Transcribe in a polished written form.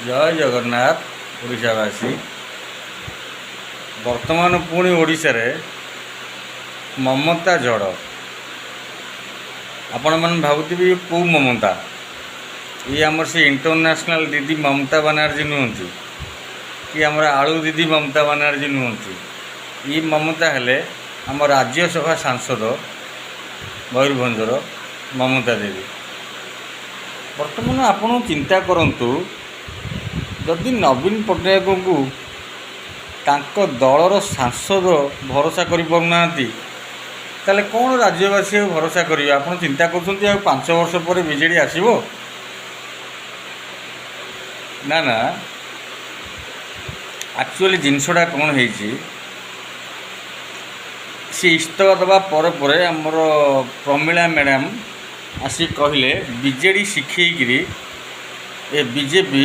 ଜୟ ଜଗନ୍ନାଥ ଓଡ଼ିଶାବାସୀ। ବର୍ତ୍ତମାନ ପୁଣି ଓଡ଼ିଶାରେ ମମତା ଝଡ଼। ଆପଣମାନେ ଭାବୁଥିବେ, ଇଏ କେଉଁ ମମତା? ଇଏ ଆମର ସେ ଇଣ୍ଟରନ୍ୟାସନାଲ୍ ଦିଦି ମମତା ବାନାର୍ଜୀ ନୁହନ୍ତି କି ଆମର ଆଳୁ ଦିଦି ମମତା ବାନାର୍ଜୀ ନୁହନ୍ତି। ଇଏ ମମତା ହେଲେ ଆମ ରାଜ୍ୟସଭା ସାଂସଦ ମୟୂରଭଞ୍ଜର ମମତା ଦେବୀ। ବର୍ତ୍ତମାନ ଆପଣ ଚିନ୍ତା କରନ୍ତୁ, ଯଦି ନବୀନ ପଟ୍ଟନାୟକଙ୍କୁ ତାଙ୍କ ଦଳର ସାଂସଦ ଭରସା କରିପାରୁନାହାନ୍ତି, ତାହେଲେ କ'ଣ ରାଜ୍ୟବାସୀ ଆଉ ଭରସା କରିବେ? ଆପଣ ଚିନ୍ତା କରୁଛନ୍ତି, ଆଉ 5 ବର୍ଷ ପରେ ବିଜେଡ଼ି ଆସିବ? ନା ନା, ଆକ୍ଚୁଆଲି ଜିନିଷଟା କ'ଣ ହେଇଛି, ସେ ଇସ୍ତଫା ଦେବା ପରେ ପରେ ଆମର ପ୍ରମିଳା ମ୍ୟାଡ଼ାମ୍ ଆସି କହିଲେ, ବିଜେଡ଼ି ଶିଖେଇକିରି ଏ ବିଜେପି